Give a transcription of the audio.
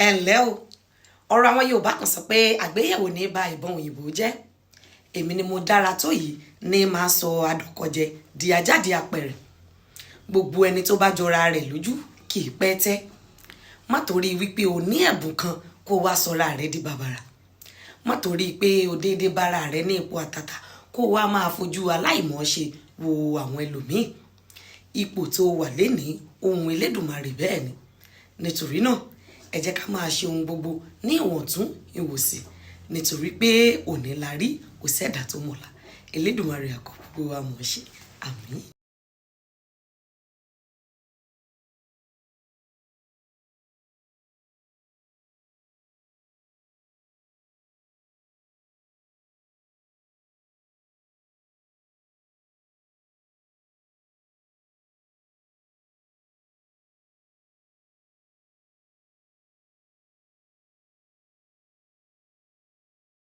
Ẹ ǹlẹ́ o. Ọ̀rọ̀ àwọn Yorùbá kan sọ pé àgbéyẹ̀wò ní ba ìbọn òyìnbó jẹ́. Èmi ni mo dára tó yìí ní máa sọ adọ̀kọ̀jẹ di ajáde apẹ̀rẹ̀. Gbogbo ẹni tó bá jọra rẹ̀ lójú kì í pẹ́ tẹ́. Má torí wípé o ní ẹ̀bùn kan kó wá sọra rẹ di bàbàrà. Má torí pé o déédéé bára rẹ ní ipò àtàtà kó wá máa fojú aláìmọ̀ọ́ṣe wo àwọn ẹlòmíì. Ipò tó wà lénìí, ohun Elédùmarè bẹ́ẹ̀ ni. Nítorí náà, ẹ jẹ́ ká máa ṣe ohun gbogbo ní ìwọ̀ntún ìwòsì, nítorí pé òní la rí, kò sẹ́dàá tó mọ̀la. Elédùmarè àkọ́ gbogbo wa mọ̀ ṣe. Àmín.